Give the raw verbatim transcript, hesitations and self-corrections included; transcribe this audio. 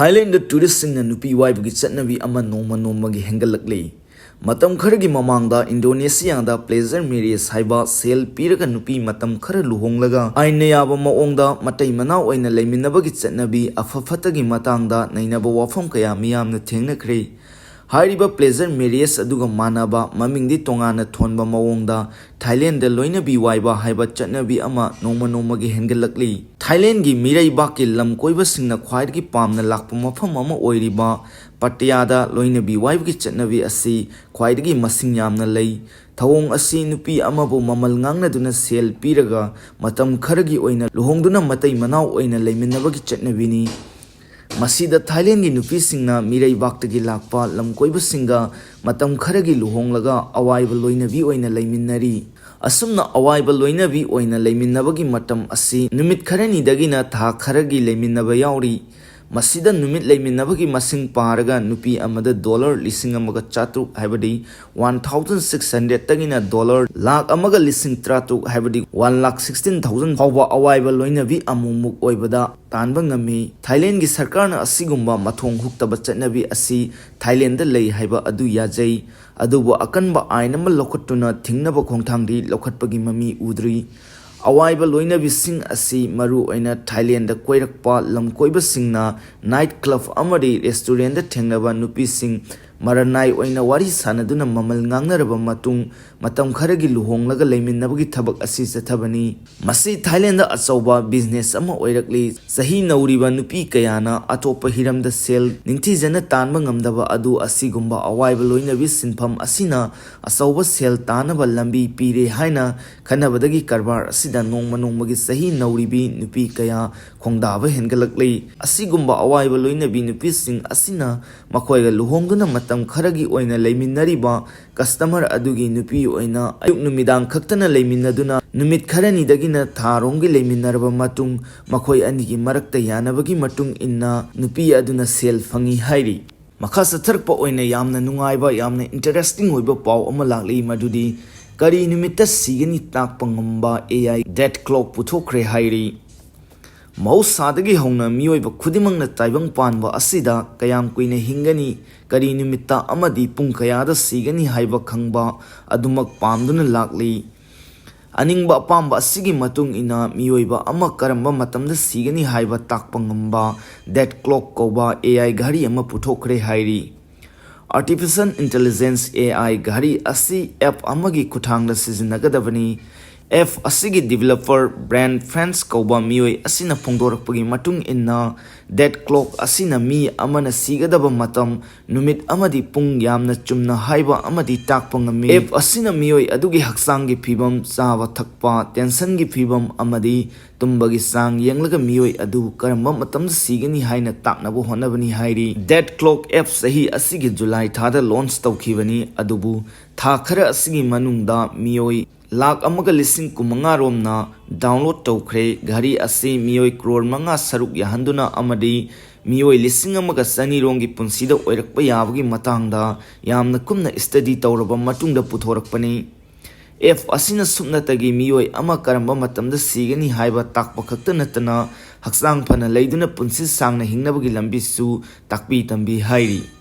Thailand ꯇꯨꯔꯤꯁꯁꯤꯡꯅ ꯅꯨꯄꯤ ꯋꯥꯏꯕꯒꯤ ꯆꯠꯅꯕꯤ ꯑꯃ ꯅꯣꯡꯃ ꯅꯣꯡꯃꯒꯤ ꯍꯦꯟꯒꯠꯂꯛꯂꯤ꯫ ꯃꯇꯝ ꯈꯔꯒꯤ ꯃꯃꯥꯡꯗ ꯏꯟꯗꯣꯅꯦꯁꯤꯌꯥꯗ pleasure marriage ꯍꯥꯏꯕ ꯁꯦꯜ ꯄꯤꯔꯒ ꯅꯨꯄꯤ ꯃꯇꯝ ꯈꯔ ꯂꯨꯍꯣꯡꯂꯒ ꯑꯥꯏꯟꯅ ꯌꯥꯕ ꯃꯑꯣꯡꯗ ꯃꯇꯩ ꯃꯅꯥꯎ ꯑꯣꯏꯅ ꯂꯩꯃꯤꯟꯅꯕꯒꯤ ꯆꯠꯅꯕꯤ ꯑꯐ ꯐꯠꯇꯒꯤ ꯃꯇꯥꯡꯗ ꯅꯩꯅꯕ ꯋꯥꯐꯝ ꯀꯌꯥ ꯃꯤꯌꯥꯝꯅ ꯊꯦꯡꯅꯈ꯭ꯔꯦ꯫ ꯍꯥꯏꯔꯤꯕ pleasure marriage ꯑꯗꯨꯒ ꯃꯥꯟꯅꯕ, ꯃꯃꯤꯡꯗꯤ ꯇꯣꯉꯥꯟꯅ ꯊꯣꯟꯕ ꯃꯑꯣꯡꯗ ꯊꯥꯏꯂꯦꯟꯗ ꯂꯣꯏꯅꯕꯤ ꯋꯥꯏꯕ ꯍꯥꯏꯕ ꯆꯠꯅꯕꯤ ꯑꯃ ꯅꯣꯡꯃ ꯅꯣꯡꯃꯒꯤ ꯍꯦꯟꯒꯠꯂꯛꯂꯤ꯫ ꯊꯥꯏꯂꯦꯟꯒꯤ ꯃꯤꯔꯩꯕꯥꯛꯀꯤ ꯂꯝ ꯀꯣꯏꯕꯁꯤꯡꯅ ꯈ꯭ꯋꯥꯏꯗꯒꯤ ꯄꯥꯝꯅ ꯂꯥꯛꯄ ꯃꯐꯝ ꯑꯃ ꯑꯣꯏꯔꯤꯕ ꯄꯇꯌꯥꯗ ꯂꯣꯏꯅꯕꯤ ꯋꯥꯏꯕꯒꯤ ꯆꯠꯅꯕꯤ ꯑꯁꯤ ꯈ꯭ꯋꯥꯏꯗꯒꯤ ꯃꯁꯤꯡ ꯌꯥꯝꯅ ꯂꯩ꯫ ꯊꯧꯑꯣꯡ ꯑꯁꯤ ꯅꯨꯄꯤ ꯑꯃꯕꯨ ꯃꯃꯜ ꯉꯥꯡꯅꯗꯨꯅ ꯁꯦꯜ ꯄꯤꯔꯒ ꯃꯇꯝ ꯈꯔꯒꯤ ꯑꯣꯏꯅ ꯂꯨꯍꯣꯡꯗꯨꯅ ꯃꯇꯩ ꯃꯅꯥꯎ ꯑꯣꯏꯅ ꯂꯩꯃꯤꯟꯅꯕꯒꯤ ꯆꯠꯅꯕꯤꯅꯤ꯫ ꯃꯁꯤꯗ ꯊꯥꯏꯂꯦꯟꯒꯤ ꯅꯨꯄꯤꯁꯤꯡꯅ ꯃꯤꯔꯩꯕꯥꯛꯇꯒꯤ ꯂꯥꯛꯄ ꯂꯝꯀꯣꯏꯕꯁꯤꯡꯒ ꯃꯇꯝ ꯈꯔꯒꯤ ꯂꯨꯍꯣꯡꯂꯒ ꯑꯋꯥꯏꯕ ꯂꯣꯏꯅꯕꯤ ꯑꯣꯏꯅ ꯂꯩꯃꯤꯟꯅꯔꯤ꯫ ꯑꯁꯨꯝꯅ ꯑꯋꯥꯏꯕ ꯂꯣꯏꯅꯕꯤ ꯑꯣꯏꯅ ꯂꯩꯃꯤꯟꯅꯕꯒꯤ ꯃꯇꯝ ꯑꯁꯤ ꯅꯨꯃꯤꯠ ꯈꯔꯅꯤꯗꯒꯤꯅ ꯊꯥ ꯈꯔꯒꯤ ꯂꯩꯃꯤꯟꯅꯕ ꯌꯥꯎꯔꯤ꯫ ꯃꯁꯤꯗ ꯅꯨꯃꯤꯠ ꯂꯩꯃꯤꯟꯅꯕꯒꯤ ꯃꯁꯤꯡ ꯄꯥꯔꯒ ꯅꯨꯄꯤ ꯑꯃꯗ ꯗꯣꯂꯔ ꯂꯤꯁꯤꯡ ꯑꯃꯒ ꯆꯥꯇ꯭ꯔꯨꯛ ꯍꯥꯏꯕꯗꯤ one thousand six hundred ꯇꯒꯤꯅ ꯗꯣꯂꯔ ꯂꯥꯈ ꯑꯃꯒ ꯂꯤꯁꯤꯡ ꯇꯔꯥꯇꯔꯨꯛ ꯍꯥꯏꯕꯗꯤ one lakh sixteen thousand ꯐꯥꯎꯕ ꯑꯋꯥꯏꯕ ꯂꯣꯏꯅꯕꯤ ꯑꯃꯨꯛꯃꯨꯛ ꯑꯣꯏꯕꯗ ꯇꯥꯟꯕ ꯉꯝꯃꯤ꯫ ꯊꯥꯏꯂꯦꯟꯒꯤ ꯁꯔꯀꯥꯔꯅ ꯑꯁꯤꯒꯨꯝꯕ ꯃꯊꯣꯡ ꯍꯨꯛꯇꯕ ꯆꯠꯅꯕꯤ ꯑꯁꯤ ꯊꯥꯏꯂꯦꯟꯗ ꯂꯩ ꯍꯥꯏꯕ ꯑꯗꯨ ꯌꯥꯖꯩ꯫ ꯑꯗꯨꯕꯨ ꯑꯀꯟꯕ ꯑꯥꯏꯟ ꯑꯃ ꯂꯧꯈꯠꯇꯨꯅ ꯊꯤꯡꯅꯕ ꯈꯣꯡꯊꯥꯡꯗꯤ ꯂꯧꯈꯠꯄꯒꯤ ꯃꯃꯤ ꯎꯗ꯭ꯔꯤ꯫ ꯑꯋꯥꯏꯕ ꯂꯣꯏꯅꯕꯤꯁꯤꯡ ꯑꯁꯤ ꯃꯔꯨꯑꯣꯏꯅ ꯊꯥꯏꯂꯦꯟꯗ ꯀꯣꯏꯔꯛꯄ ꯂꯝꯀꯣꯏꯕꯁꯤꯡꯅ night club ꯑꯃꯗꯤ restaurantꯗ ꯊꯦꯡꯅꯕ ꯅꯨꯄꯤꯁꯤꯡ ꯃꯔꯅꯥꯏ ꯑꯣꯏꯅ ꯋꯥꯔꯤ ꯁꯥꯟꯅꯗꯨꯅ ꯃꯃꯜ ꯉꯥꯡꯅꯔꯕ ꯃꯇꯨꯡ ꯃꯇꯝ ꯈꯔꯒꯤ ꯂꯨꯍꯣꯡꯂꯒ ꯂꯩꯃꯤꯟꯅꯕꯒꯤ ꯊꯕꯛ ꯑꯁꯤ ꯆꯠꯊꯕꯅꯤ꯫ ꯃꯁꯤ ꯊꯥꯏꯂꯦꯟꯗ ꯑꯆꯧꯕ business ꯑꯃ ꯑꯣꯏꯔꯛꯂꯤ꯫ ꯆꯍꯤ ꯅꯧꯔꯤꯕ ꯅꯨꯄꯤ ꯀꯌꯥꯅ ꯑꯇꯣꯞꯄ ꯍꯤꯔꯝꯗ ꯁꯦꯜ ꯅꯤꯡꯊꯤꯖꯅ ꯇꯥꯟꯕ ꯉꯝꯗꯕ ꯑꯗꯨ ꯑꯁꯤꯒꯨꯝꯕ ꯑꯋꯥꯏꯕ ꯂꯣꯏꯅꯕꯤ ꯁꯤꯟꯐꯝ ꯑꯁꯤꯅ ꯑꯆꯧꯕ ꯁꯦꯜ ꯇꯥꯅꯕ ꯂꯝꯕꯤ ꯄꯤꯔꯦ ꯍꯥꯏꯅ ꯈꯟꯅꯕꯗꯒꯤ ꯀꯔꯕꯥꯔ ꯑꯁꯤꯗ ꯅꯣꯡꯃ ꯅꯣꯡꯃꯒꯤ ꯆꯍꯤ ꯅꯧꯔꯤꯕꯤ ꯅꯨꯄꯤ ꯀꯌꯥ ꯈꯣꯡꯗꯥꯕ ꯍꯦꯟꯒꯠꯂꯛꯂꯤ꯫ ꯑꯁꯤꯒꯨꯝꯕ ꯑꯋꯥꯏꯕ ꯂꯣꯏꯅꯕꯤ ꯅꯨꯄꯤꯁꯤꯡ ꯑꯁꯤꯅ ꯃꯈꯣꯏꯒ ꯂꯨꯍꯣꯡꯗꯨꯅ ꯃꯇꯝ ꯈꯔꯒꯤ ꯑꯣꯏꯅ ꯂꯩꯃꯤꯟꯅꯔꯤꯕ customer ꯑꯗꯨꯒꯤ ꯅꯨꯄꯤ ꯑꯣꯏꯅ ꯑꯌꯨꯛ ꯅꯨꯃꯤꯗꯥꯡ ꯈꯛꯇꯅ ꯂꯩꯃꯤꯟꯅꯗꯨꯅ ꯅꯨꯃꯤꯠ ꯈꯔꯅꯤꯗꯒꯤꯅ ꯊꯥꯔꯣꯝꯒꯤ ꯂꯩꯃꯤꯟꯅꯔꯕ ꯃꯇꯨꯡ ꯃꯈꯣꯏ ꯑꯅꯤꯒꯤ ꯃꯔꯛꯇ ꯌꯥꯅꯕꯒꯤ ꯃꯇꯨꯡ ꯏꯟꯅ ꯅꯨꯄꯤ ꯑꯗꯨꯅ ꯁꯦꯜ ꯐꯪꯏ ꯍꯥꯏꯔꯤ꯫ ꯃꯈꯥ ꯆꯠꯊꯔꯛꯄ ꯑꯣꯏꯅ ꯌꯥꯝꯅ ꯅꯨꯡꯉꯥꯏꯕ, ꯌꯥꯝꯅ interesting ꯑꯣꯏꯕ ꯄꯥꯎ ꯑꯃ ꯂꯥꯛꯂꯤ, ꯃꯗꯨꯗꯤ ꯀꯔꯤ ꯅꯨꯃꯤꯠꯇ ꯁꯤꯒꯅꯤ ꯇꯥꯛꯄ ꯉꯝꯕ A I death clock ꯄꯨꯊꯣꯛꯈ꯭ꯔꯦ ꯍꯥꯏꯔꯤ꯫ ꯃꯍꯧꯁꯥꯗꯒꯤ ꯍꯧꯅ ꯃꯤꯑꯣꯏꯕ ꯈꯨꯗꯤꯡꯃꯛꯅ ꯇꯥꯏꯕꯪ ꯄꯥꯟꯕ ꯑꯁꯤꯗ ꯀꯌꯥꯝ ꯀꯨꯏꯅ ꯍꯤꯡꯒꯅꯤ, ꯀꯔꯤ ꯅꯨꯃꯤꯠꯇ ꯑꯃꯗꯤ ꯄꯨꯡ ꯀꯌꯥꯗ ꯁꯤꯒꯅꯤ ꯍꯥꯏꯕ ꯈꯪꯕ ꯑꯗꯨꯃꯛ ꯄꯥꯝꯗꯨꯅ ꯂꯥꯛꯂꯤ꯫ ꯑꯅꯤꯡꯕ ꯑꯄꯥꯝꯕ ꯑꯁꯤꯒꯤ ꯃꯇꯨꯡ ꯏꯟꯅ ꯃꯤꯑꯣꯏꯕ ꯑꯃ ꯀꯔꯝꯕ ꯃꯇꯝꯗ ꯁꯤꯒꯅꯤ ꯍꯥꯏꯕ ꯇꯥꯛꯄ ꯉꯝꯕ ꯗꯦꯠ ꯀ꯭ꯂꯣꯛ ꯀꯧꯕ ꯑꯦ ꯑꯥꯏ ꯘꯔꯤ ꯑꯃ ꯄꯨꯊꯣꯛꯈ꯭ꯔꯦ ꯍꯥꯏꯔꯤ꯫ ꯑꯥꯔꯇꯤꯐꯤꯁꯤꯌꯦꯜ ꯏꯟꯇꯦꯂꯤꯖꯦꯟꯁ ꯑꯦ ꯑꯥꯏ ꯘꯔꯤ ꯑꯁꯤ ꯑꯦꯞ ꯑꯃꯒꯤ ꯈꯨꯠꯊꯥꯡꯗ ꯁꯤꯖꯤꯟꯅꯒꯗꯕꯅꯤ꯫ ꯑꯦꯞ ꯑꯁꯤꯒꯤ ꯗꯤꯕꯦꯂꯄꯔ ꯕ꯭ꯔꯥꯌꯟ ꯐ꯭ꯔꯦꯟꯁ ꯀꯧꯕ ꯃꯤꯑꯣꯏ ꯑꯁꯤꯅ ꯐꯣꯡꯗꯣꯔꯛꯄꯒꯤ ꯃꯇꯨꯡ ꯏꯟꯅ, ꯗꯦꯠ ꯀ꯭ꯂꯣꯛ ꯑꯁꯤꯅ ꯃꯤ ꯑꯃꯅ ꯁꯤꯒꯗꯕ ꯃꯇꯝ, ꯅꯨꯃꯤꯠ ꯑꯃꯗꯤ ꯄꯨꯡ ꯌꯥꯝꯅ ꯆꯨꯝꯅ ꯍꯥꯏꯕ ꯑꯃꯗꯤ ꯇꯥꯛꯄ ꯉꯝꯃꯤ꯫ ꯑꯦꯞ ꯑꯁꯤꯅ ꯃꯤꯑꯣꯏ ꯑꯗꯨꯒꯤ ꯍꯛꯆꯥꯡꯒꯤ ꯐꯤꯕꯝ, ꯆꯥꯕ ꯊꯛꯄ, ꯇꯦꯟꯁꯟꯒꯤ ꯐꯤꯕꯝ ꯑꯃꯗꯤ ꯇꯨꯝꯕꯒꯤ ꯆꯥꯡ ꯌꯦꯡꯂꯒ ꯃꯤꯑꯣꯏ ꯑꯗꯨ ꯀꯔꯝꯕ ꯃꯇꯝꯗ ꯁꯤꯒꯅꯤ ꯍꯥꯏꯅ ꯇꯥꯛꯅꯕ ꯍꯣꯠꯅꯕꯅꯤ ꯍꯥꯏꯔꯤ꯫ ꯗꯦꯠ ꯀ꯭ꯂꯣꯛ ꯑꯦꯞ ꯆꯍꯤ ꯑꯁꯤꯒꯤ ꯖꯨꯂꯥꯏ ꯊꯥꯗ ꯂꯣꯟꯆ ꯇꯧꯈꯤꯕꯅꯤ, ꯑꯗꯨꯕꯨ ꯊꯥ ꯈꯔ ꯑꯁꯤꯒꯤ ꯃꯅꯨꯡꯗ ꯃꯤꯑꯣꯏ ꯂꯥꯈ ꯑꯃꯒ ꯂꯤꯁꯤꯡ ꯀꯨꯟꯃꯉꯥ ꯔꯣꯝꯅ ꯗꯥꯎꯟꯂꯣꯗ ꯇꯧꯈ꯭ꯔꯦ꯫ ꯘꯔꯤ ꯑꯁꯤ ꯃꯤꯑꯣꯏ ꯀ꯭ꯔꯣꯔ ꯃꯉꯥ ꯁꯔꯨꯛ ꯌꯥꯍꯟꯗꯨꯅ ꯑꯃꯗꯤ ꯃꯤꯑꯣꯏ ꯂꯤꯁꯤꯡ ꯑꯃꯒ ꯆꯅꯤ ꯔꯣꯝꯒꯤ ꯄꯨꯟꯁꯤꯗ ꯑꯣꯏꯔꯛꯄ ꯌꯥꯕꯒꯤ ꯃꯇꯥꯡꯗ ꯌꯥꯝꯅ ꯀꯨꯞꯅ ꯁ꯭ꯇꯗꯤ ꯇꯧꯔꯕ ꯃꯇꯨꯡꯗ ꯄꯨꯊꯣꯔꯛꯄꯅꯤ꯫ ꯑꯦꯞ ꯑꯁꯤꯅ ꯁꯨꯞꯅꯇꯒꯤ ꯃꯤꯑꯣꯏ ꯑꯃ ꯀꯔꯝꯕ ꯃꯇꯝꯗ ꯁꯤꯒꯅꯤ ꯍꯥꯏꯕ ꯇꯥꯛꯄ ꯈꯛꯇ ꯅꯠꯇꯅ, ꯍꯛꯆꯥꯡ ꯐꯅ ꯂꯩꯗꯨꯅ ꯄꯨꯟꯁꯤ ꯁꯥꯡꯅ ꯍꯤꯡꯅꯕꯒꯤ ꯂꯝꯕꯤꯁꯨ ꯇꯥꯛꯄꯤ ꯇꯝꯕꯤ ꯍꯥꯏꯔꯤ꯫